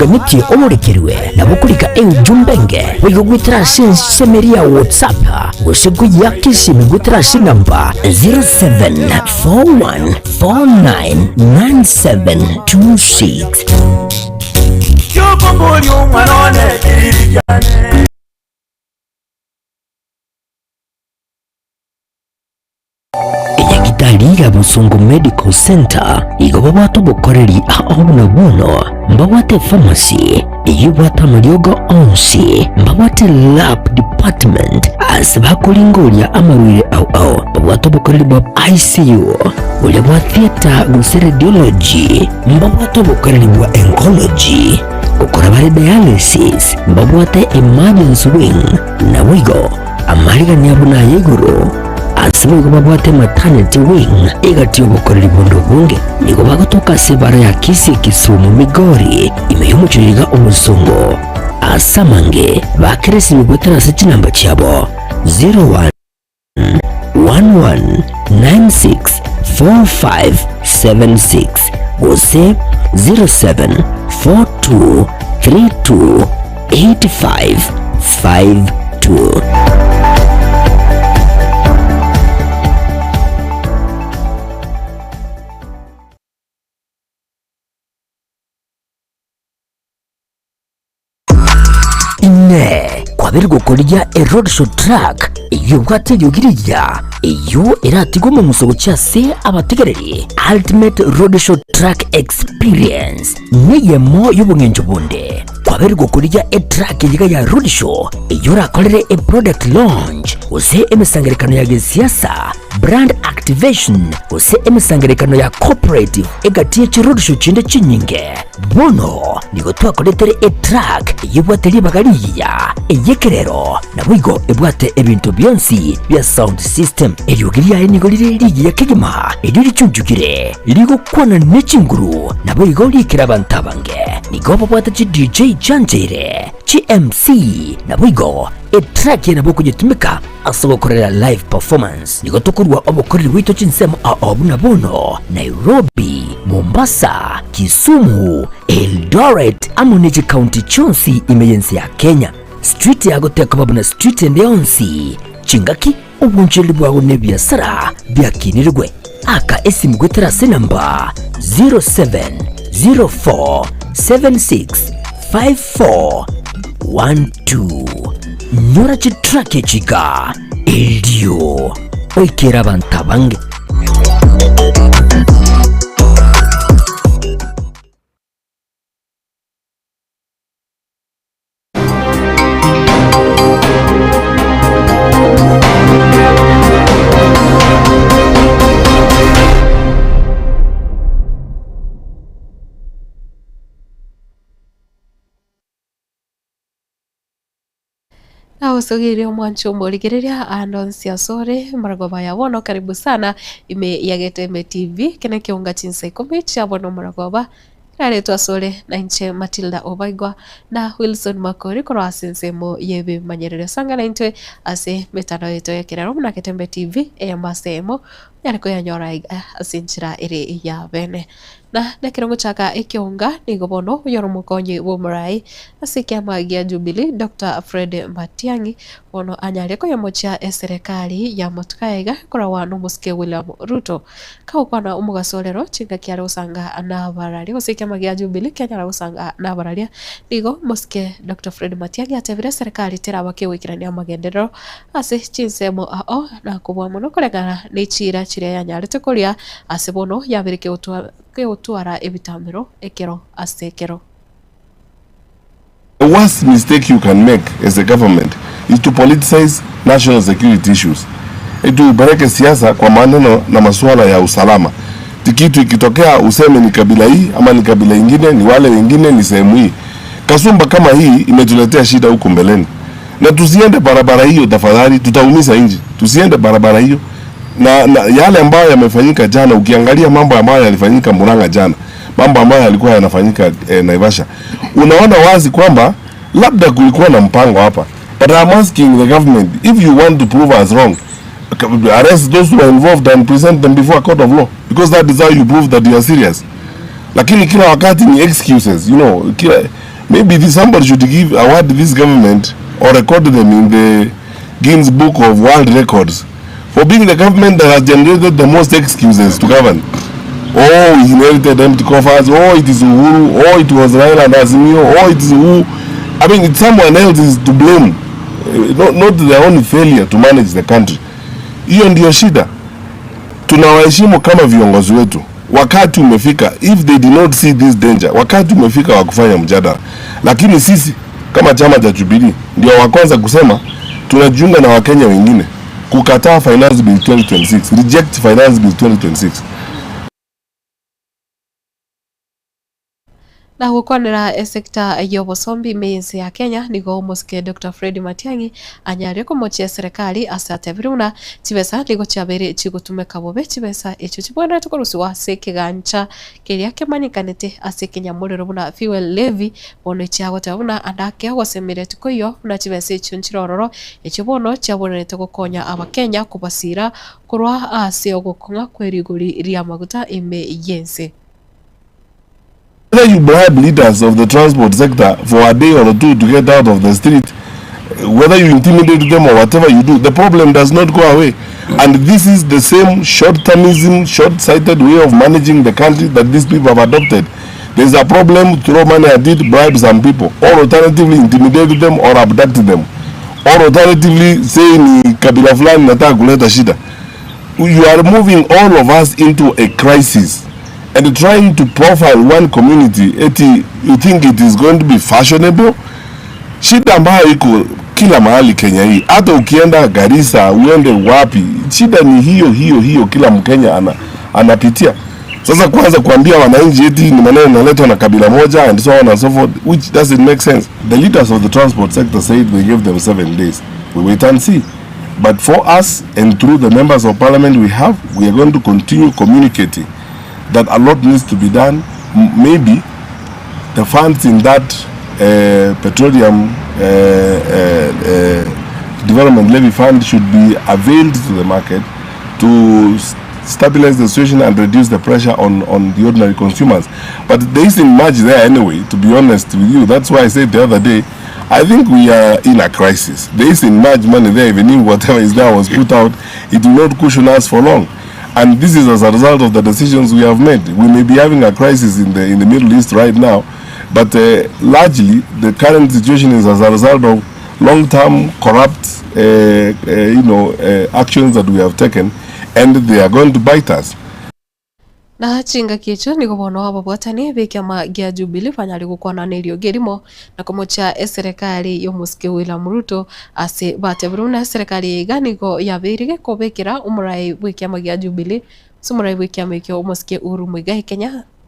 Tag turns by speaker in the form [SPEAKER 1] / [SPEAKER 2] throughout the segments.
[SPEAKER 1] Oganetie oborekerwe nabo korika eujumbe enge boigo goetera ase ensemo eria ya WhatsApp gose koyiaka esimi goetera ase enamba 0741499726.
[SPEAKER 2] Kiokoboria omwana one ekiriri kiane.
[SPEAKER 1] Enyagitari ya Bosongo Medical Centre igo babwate obokoreri ao buna bono, mbabwate epharmacy eyio ebwate amariogo onsi, mbabwate lab department ase bakoringoria amarwaire ao ao, babwate obokoreri bwa ICU, boria bwa theatre gose radiology, mbabwate obokoreri bwa oncology, gokora bare dialysis, mbabwate emergency wing, naboigo Amarigani abo naya igoro, ase boigo babwate maternity wing egati y'obokoreri bonde obonge. Nigo bagotoka ase ebara ya Kisii Kisumu Migori ime y'omochie iga omosongo. Ase amange bakera esimi goetera ase chinamba chiabo 01 11 96 45 76 gose 07 42 32 85 52. Inee! Kwabeire gokorigia eroadshow truck eyio ebwate eriogi rigiya, eyio eratigwe omong'uso gochia ase abategereri? Ultimate Roadshow Truck Experience neyemo y'obong'encho bonde. Kwabeire gokorigia etruck eyio iga ya roadshow eyio orakorere eproduct launch gose emesangererekano ya gesiasa, brand activation gose emesangererekano ya corporate egati ye chiroadshow chinde chinyinge. Bono nigo twakoretere etruck eyio ebwate ribaga rigiya, ey'ekerero, naboigo ebwate ebinto bionsi bia sound system. Eriogi riaye nigo rire rigiya kegima, erio richunchukire, rigokwana ne chinguru, naboigo riikere abanto abange. Nigo babwate chi DJ chiancheire, chi MC, naboigo etruck eye nabo okonyetumeka ase ogokorera live performance. Nigo tokorua obokoreri bwaito chinsemo ao buna bono, Nairobi, Mombasa, Kisumu, Eldoret amo ne chikaunti chionsi ime y'ense ya Kenya. Street yago tekoba buna street ende yonsi. Chingaki, obonchoreri bwao na ebiasara biakinirigwe. Aka esimu goetera ase enamba 0704765412. Nyora chitrack echi iga erio oikere abanto abange.
[SPEAKER 3] Nagosogeire omwancho omorigereria aande onsi asore, omorogoba ya bono karibu sana ime ya Getembe TV, eke nekeunga chinsa ikomi chia bono omorogoba, Naretwe asore nainche Matilda Obaigwa na Wilson Makori korwa ase ensemo y'ebimanyererio. Sanga naintwe ase emetandao yaito y'ekerero buna Getembe TV, eyemo ase eyemo, onyare koyanyora iga ase enchera ere ya bene. Na nekero ngochaka ekeonga nigo bono oyore omokonyi bw'omorai ase ekiama gia Jubilee Doctor Fred Matiang'i bono anyare koyemochia eserekari ya motuko aya iga ekoragwa nomosike William Ruto. Kagokwana omogaso rero chingaki are gosanga nabararia gose ekiama gia Jubilee kianyara gosanga nabararia nigo omosike Doctor Fred Matiang'i atebire eserekari teraba kegoikerania amagenderero ase chinsemo ao na kobua mono koreng'ana ne chiira chiria yanyarete koria ase bono yabeire kegotwara ebitamero ekero ase ekero.
[SPEAKER 4] The worst mistake you can make as a government is to politicize national security issues. Eti upeleke siasa kwa maneno na masuala ya usalama. Ti kitu ikitokea useme ni kabila hii ama ni kabila ingine, ni wale wengine, ni sehemu hii. Kasumba kama hii imetuletea shida huko mbeleni. Na tusiende barabara hiyo tafadhali, tutaumiza nchi. Tusiende barabara hiyo. Na, na yale ambayo yamefanyika jana, ukiangalia mambo ambayo yalifanyika Murang'a jana, mambo ambayo yalikuwa yanafanyika eh, Naivasha, unaona wazi kwamba labda kulikuwa na mpango hapa. But I'm asking the government if you want to prove us wrong, arrest those who are involved and present them before a court of law because that is how you prove that you are serious. Lakini kila wakati ni excuses, you know, kila, maybe this, somebody should give award this government or record them in the Guinness Book of World Records for being the government that has generated the most excuses to govern. Oh, we inherited empty coffers. Oh, it is Uhuru. Oh, it was Raila and Azimio. Oh, it is who. I mean, it's someone else is to blame, not their own failure to manage the country. Hiyo ndio shida. Tunawaheshimu kama viongozi wetu. Wakati umefika, if they did not see this danger, wakati umefika wa kufanya mjadala. Lakini sisi kama chama cha Jubilee ndio wa kwanza kusema tunajiunga na Wakenya wengine kukataa Finance Bill 2026, reject Finance Bill 2026.
[SPEAKER 3] Na gokwanera esecta y'obosombi ime y'ense ya Kenya, nigo omosike Doctor Fred Matiang'i anyarire komochia eserekari ase atebire buna chibesa nigo chiabeire chigotumeka bobe chibesa echio chibwenerete korusigwa ase ekegancha keria kemanyekanete ase ekenyamorero buna fuel levy bono echiagoteba buna ande ake ogosemeria tikoiyo buna chibesa echio nchire ororo echio bono chiabwenerete gokonya abakenya kobasira korwa ase ogokong'a kwerigori ri'amaguta ime y'ense.
[SPEAKER 4] Whether you bribe leaders of the transport sector for a day or two to get out of the street, whether you intimidate them or whatever you do, the problem does not go away. And this is the same short-termism, short-sighted way of managing the country that these people have adopted. There's a problem, throw money at it, bribe some people, or alternatively intimidate them or abduct them, or alternatively say ni kabila fulani nataka kuleta shida. You are moving all of us into a crisis and trying to profile one community eti you think it is going to be fashionable. Shida ambayo iko kila mahali Kenya hii, hata ukienda Garissa uende wapi, shida ni hiyo hiyo hiyo, kila Mkenya anapitia. Sasa kwanza kuambia wananchi eti ni maneno yanaletwa na kabila moja and so on and so forth, which doesn't make sense. The leaders of the transport sector said they gave them 7 days. We wait and see. But for us and through the members of parliament we have, we are going to continue communicating that a lot needs to be done. Maybe the funds in that petroleum development levy fund should be availed to the market to stabilize the situation and reduce the pressure on the ordinary consumers. But there isn't much there anyway, to be honest with you. That's why I said the other day, I think we are in a crisis. There isn't much money there. Even if whatever is there was put out, it will not cushion us for long. And this is as a result of the decisions we have made. We may be having a crisis in the Middle East right now, but largely the current situation is as a result of long-term corrupt actions that we have taken, and they are going to bite us.
[SPEAKER 3] Na chingaki echo nigo bono ababwatani b'ekiama gia Jubilee banyare gokwananĩrio ng'erimo na komocha eserekari y'omosike William Ruto ase batebire buna eserekari iga nigo yabeire gekobekera omorai bw'ekiama gia Jubilee ase omorai bw'ekiama ekio omosike Uhuru Muigai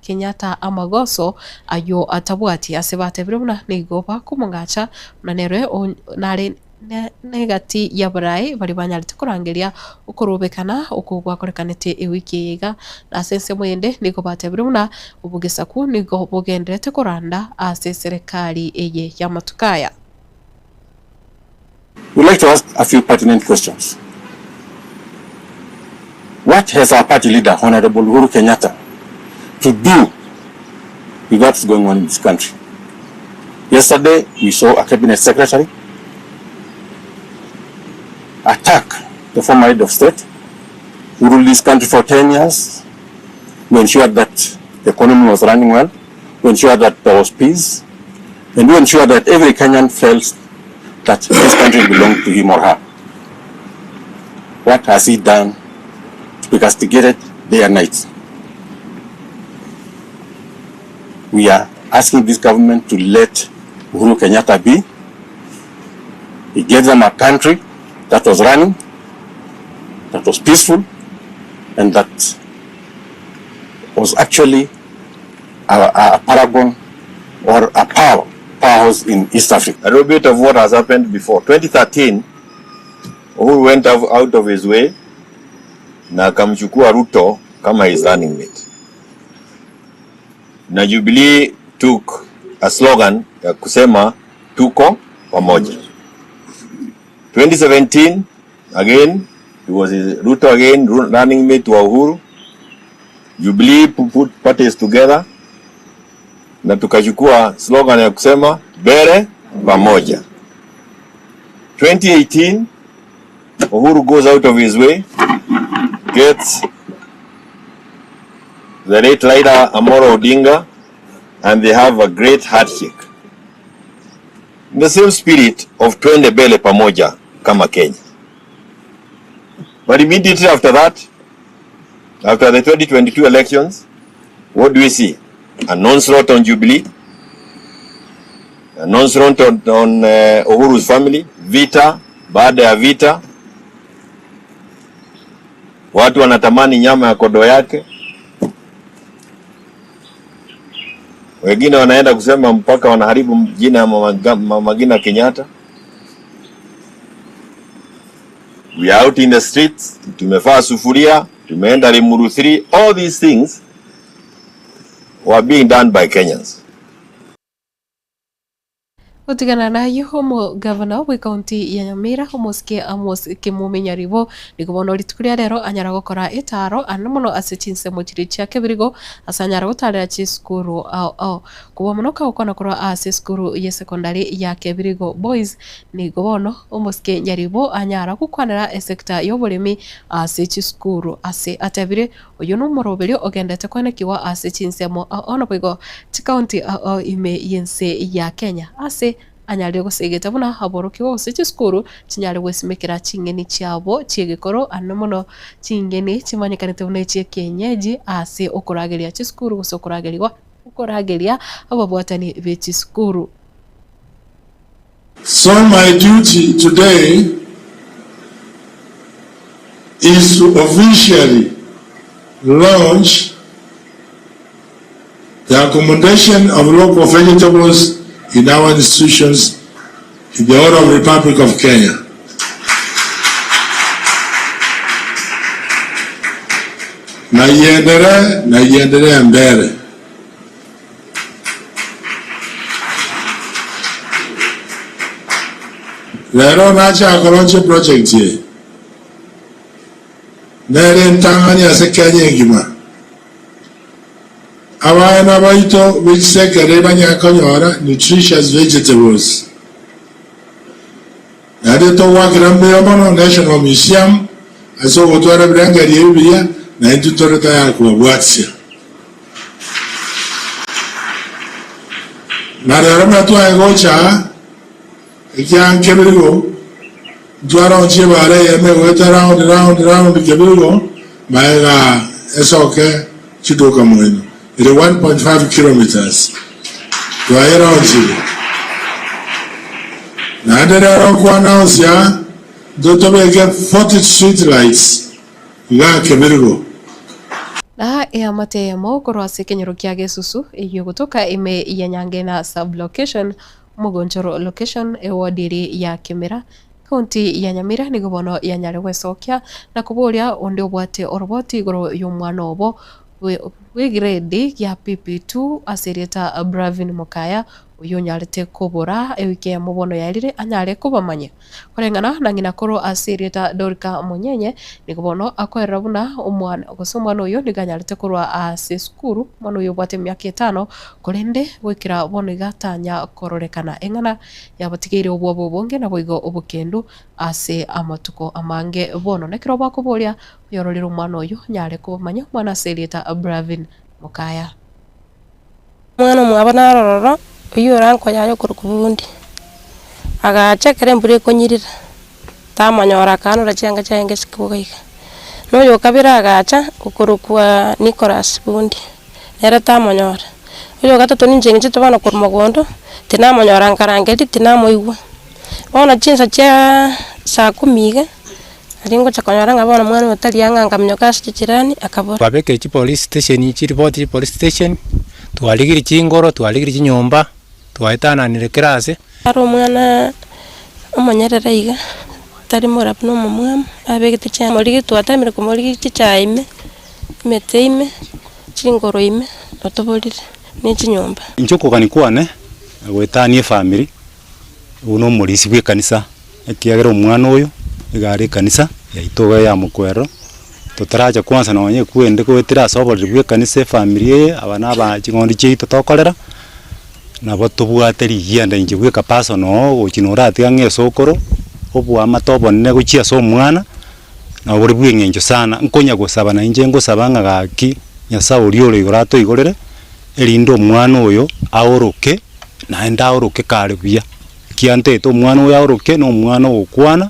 [SPEAKER 3] Kenyatta amagoso ayo atabwati ase batebire buna nigo bakomong'acha buna nere nare negati ya barai bari banyarete korangeria okorobekana oko gwakorekanete ewiki eye iga ase ensemo ende nigo batebire buna obogesaku nigo bogenderete koranda ase serikali eye ya matukaya.
[SPEAKER 5] We'd like to ask a few pertinent questions. What has our party leader, Honorable Uhuru Kenyatta, to do with what's going on in this country? Yesterday, we saw a cabinet secretary attack the former head of state who ruled this country for 10 years, who ensured that the economy was running well, who ensured that there was peace, and who ensured that every Kenyan felt that this country belonged to him or her. What has he done to be castigated day and night? We are asking this government to let Uhuru Kenyatta be. He gave them a country that was running, that was peaceful, and that was actually a paragon or a powerhouse in East Africa.
[SPEAKER 6] A little bit of what has happened before. 2013, Uhuru went out of his way na akamchukua Ruto kama his running mate. Na Jubilee took a slogan ya kusema tuko pamoja. 2017, again, it was his, Ruto again running mate wa Uhuru. Jubilee put parties together. na tukachukua slogan ya kusema mbele pamoja. 2018 Uhuru goes out of his way, gets the late Raila Amolo Odinga, and they have a great handshake. In the same spirit of twende mbele pamoja kama Kenya. But immediately after that, after the 2022 elections, what do we see? An onslaught on Jubilee, an onslaught on, on uh, Uhuru's family, vita baada ya vita, watu wanatamani nyama ya kondoo yake, wengine wanaenda kusema mpaka wanaharibu jina ya Mama Mama Ngina Kenyatta. We are out in the streets, tumevaa sufuria, tumeenda Limuru 3. All these things were being done by Kenyans.
[SPEAKER 3] Gotigana nayio omogavana bw'ekaunti ya Nyamira omosike Amos Kimumi Nyaribo nigo bono rituko ria rero anyara gokora etaaro ande mono ase chinsemo chiria chia kebirigo ase anyara gotarera chisukuru ao ao. Kobua mono kagokwana korwa ase esukuru ye secondary ya Kebirigo Boys nigo bono omosike Nyaribo anyara gokwanera esector y'oboremi ase chisukuru ase atebire oyio nomoroberio ogendete koenekigwa ase chinsemo ao ao naboigo chikaunti ao ao ime y'ense ya Kenya ase anyarire gosegeta buna aborokigwa gose chisukuru chinyare gwesimekera ching'eni chiabo chi'egekoro ande mono ching'eni chimanyekanete buna echi'ekienyeji ase okorageria chisukuru gose okoragerigwa okorageria ababwatani be chisukuru.
[SPEAKER 7] So my duty today is to officially launch the accommodation of local vegetables in our institutions in the whole of Republic of Kenya. Na iendelee na iendelee mbele. Rero nacha kolauncha project eye, nere entang'ani ase Kenya engima. Abana baito be chisekere banyare konyora nutritious vegetables. Naende togoakera mbuya mono National Museum ase ogotwara ebirengererio ebi biria, na intwe tore tayari kobabwatisia. Na rero buna twaye gocha aa, ekiagera nkebirigo, ntwaronchie ebaara eyemo egoeta round round round kebirigo, magega esoke chiduka moino, ere 1.5 kilometres, twayeronchirie. Naende rero nkoannounce aa, intwe tobeke 40 street lights igaa kebirigo.
[SPEAKER 3] Na eamate eyemo korwa ase ekenyoro kia Gesusu, eyio gotoka ime ya Nyangena sub-location, Omogonchoro location, eward eria ya Kimera, county ya Nyamira nigo bono yanyare gwesokia na koboria onde obwate oroboti igoro y'omwana obo bw'egrade ya PP2 ase erieta Bravin Mokaya oyio onyarete kobora ewiki eyemo bono yaerire anyare kobamanya. Koreng'ana na ng'ina korwa ase erieta Dorika Monyenye, nigo bono akoerera buna omwana gose omwana oyio nigo anyarete korwa ase esukuru, omwana oyio obwate emiaka etano, korende goikera bono iga tanya kororekana eng'ana yabatigeire obwoba obonge naboigo obokendu ase amatuko amange bono. Nekero bakoboria oyororire omwana oyio onyare kobamanya omwana ase erieta Bravin Mokaya.
[SPEAKER 8] Omwana omwabo naro ororo, oyio orankonya aye okorokwa bundi. Agacha ekero embura ekonyirira, tamonyora akaanora chianga chiaye ngesiko iga iga. Na oyo okabere agacha, okorokwa Nicholas bundi, nere tamonyora. Oyo ogatato ninche ng'echete bono korwa mogondo, tinamonyora nkarangeria tinamoigwa. Bono chinsa chiaaa saa kumi iga, Aria ngocha konyora ng'a bono omwana oyo tari ang'e ankaminyoka ase chichirani, akabora.
[SPEAKER 9] Twabekire chipolice station chiripoti chipolice station, twarigirie chingoro, twarigirie chinyomba, twaetananire kera ase.
[SPEAKER 8] Are omwana omonyerere iga, tari morabu na omomwamu, abegete chianga morigi twatemire komorigia chichae ime, emete ime, chingoro ime, otoborire, ne chinyomba.
[SPEAKER 10] Inche okogania kwane, goetania efamiri, Oyio nomorisia bw'ekanisa, ekiagera omwana oyo iga are ekanisa yaito iga ya mokwerero, totaracha kwansa nonye ekwende goetera ase oboreri bw'ekanisa efamiri eye, aba na aba ching'ondi chiaito tokorera. Nabo tobwate rigianda inche bweka personal oo gochia noratiga ng'a esokoro, oboamate obonene gochia ase omwana, nabo bore bwa eng'encho sana, nkonya gosaba na inche ngosaba ng'a gaki Nyasaye oria ore igoro atoigorere, erinde omwana oyo aoroke, naende aoroke kare buya. Kiantaete omwana oyo aoroke, na omwana ogokwana,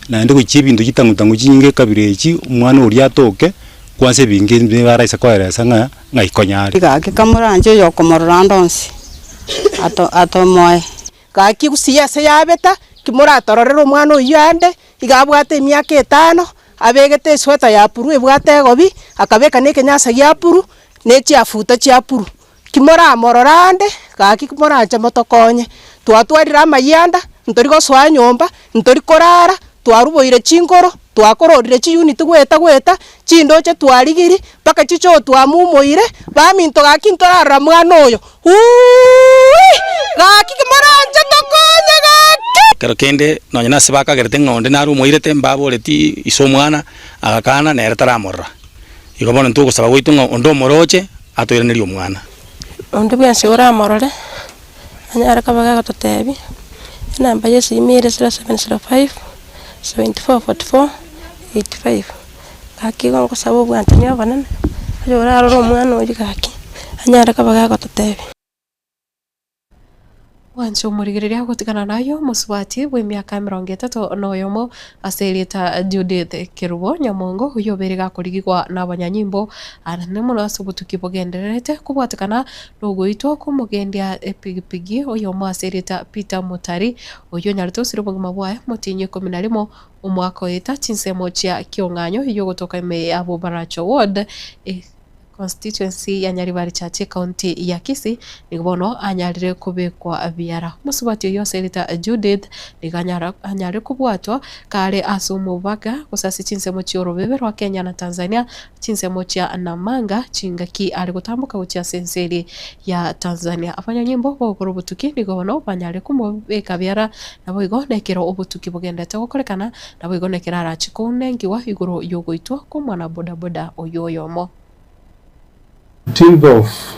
[SPEAKER 10] naende gochia ebinto chitang'u tang'u chinyinge ekabira echi, omwana oria atoke, kwansa ebinge nigo araisa koeresa ng'a ng'ai konyare.
[SPEAKER 11] Gaki kamoranche oyokomorora ande onsi, ato atomoe.
[SPEAKER 12] Gaki gusii ase yabeta, ki moratororere omwana oyio ande, iga abwate emiaka etano, abegete esweta ya puru ebwate egobi, akabeka na ekenyasa gia puru, na echiafuta chia puru. Ki moramorore ande, gaki moranche motokonye. Twatwarire amayianda, ntori gosoa nyomba, ntori korara, twaruboire chinkoro, twakororire chiunit goeta goeta, chindoche twarigiri, mpaka chichoo twamumoire, baminto gaki ntorarora mwana oyo, uuii! Gaki ki moranche tokonye gaki!
[SPEAKER 13] Ekero kende nonya nase bakagerete ng'a onde nare omoirete, mbaboreti ise omwana, agakana, nere taramorora. Igo bono intwe ogosaba gwaito ng'a onde omoroche, atoiranerie omwana.
[SPEAKER 8] Onde bwensi oramorore, anyare koba gagototebia, enamba ya esimi ere 0705 74 44 85. Gaki igo ngosaba obwanchani obonene, oyorarore omwana oyio gaki, anyare koba gagototebia.
[SPEAKER 3] Bwanche omorigereria gotigana naye omosubati bw'emiaka emerongo etato na oyomo ase erieta Judith Kerubo Nyamongo oyio obeire gakorigigwa nabanyanyimbo anene mono ase obotuki bogendererete kobwatekana nogoitwa kw'omogendia epigipigi oyomo ase erieta Peter Mutari oyio onyarete gosiria obogima bwaye motienyi ikomi na rimo omwaka oeta chinsemo chia kiong'anyo eyio ogotoka ime ya Bobaracho Ward. Constituency ya Nyaribari Church ecounty ya Kisii nigo bono anyarire kobekwa biara. Omosubati oyio ase erieta Judith nigo anyara anyarire kobwatwa kare ase omobaga gose ase chinsemo chi'orobebe rwa Kenya na Tanzania chinsemo chia Namanga chingaki are gotamboka gochia ase ense eria ya Tanzania. Abanyanyimbo bogokora obotuki nigo bono banyarire komobeka biara naboigo nekero obotuki bogenderete gokorekana Naboigo nekero arache kounenkiwa igoro y'ogoitwa kw'omwana bodaboda oyio oyomo.
[SPEAKER 14] 15th of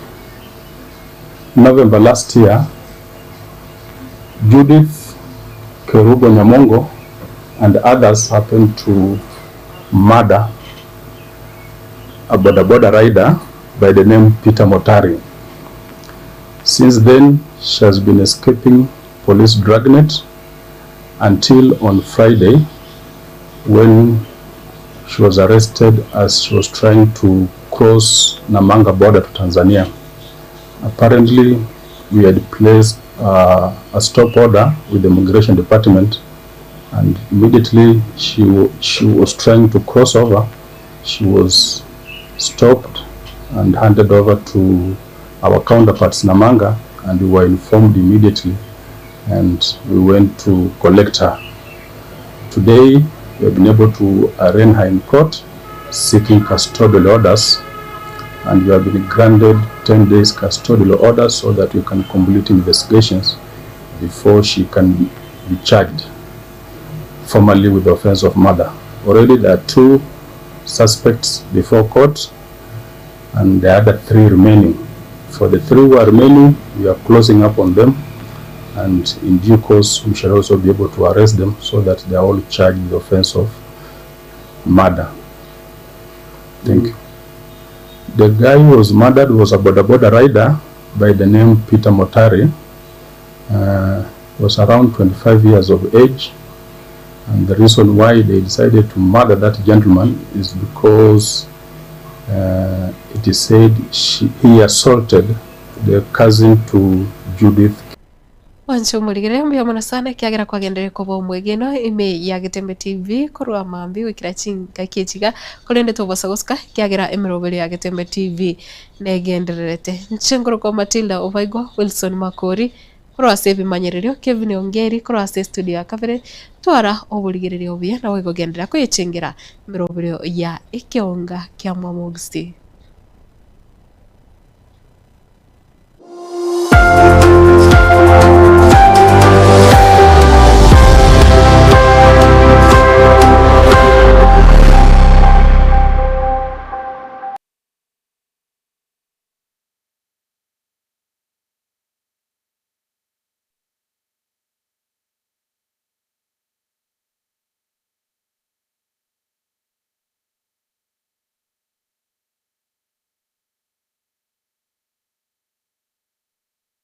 [SPEAKER 14] November last year, Judith Kerubo Nyamongo and others happened to murder a boda boda rider by the name Peter Motari. Since then, she has been escaping police dragnet until on Friday when she was arrested as she was trying to cross Namanga border to Tanzania. Apparently, we had placed uh, a stop order with the immigration department and immediately she, she was trying to cross over. She was stopped and handed over to our counterparts Namanga and we were informed immediately and we went to collect her. Today, we have been able to arraign her in court seeking custodial orders and we have been granted 10 days custodial orders so that we can complete investigations before she can be charged formally with the offense of murder. Already there are two suspects before court and the other three remaining. For the three who are remaining, we are closing up on them and in due course we shall also be able to arrest them so that they are all charged with the offense of murder. Thank you. The guy who was murdered was a boda boda rider by the name Peter Motari. Uh, was around 25 years of age. And the reason why they decided to murder that gentleman is because uh, it is said she, he assaulted the cousin to Judith
[SPEAKER 3] Mwanche omorigereria mbuya mono sana ekiagera kwagendereire koba omwegenwa ime ya Getembe TV korwa mambia goikera chingaki echi iga korende tobosa gosuka ekiagera emeroberi ya Getembe TV negendererete. Inche nkorokwa Matilda Obaigwa Wilson Makori korwa ase ebimanyererio Kevin Ongeri korwa ase estudio ya kabere twara oborigereria obuya naboigo genderera koyechengera emeroberio ya ekeonga kia Mwamogusii.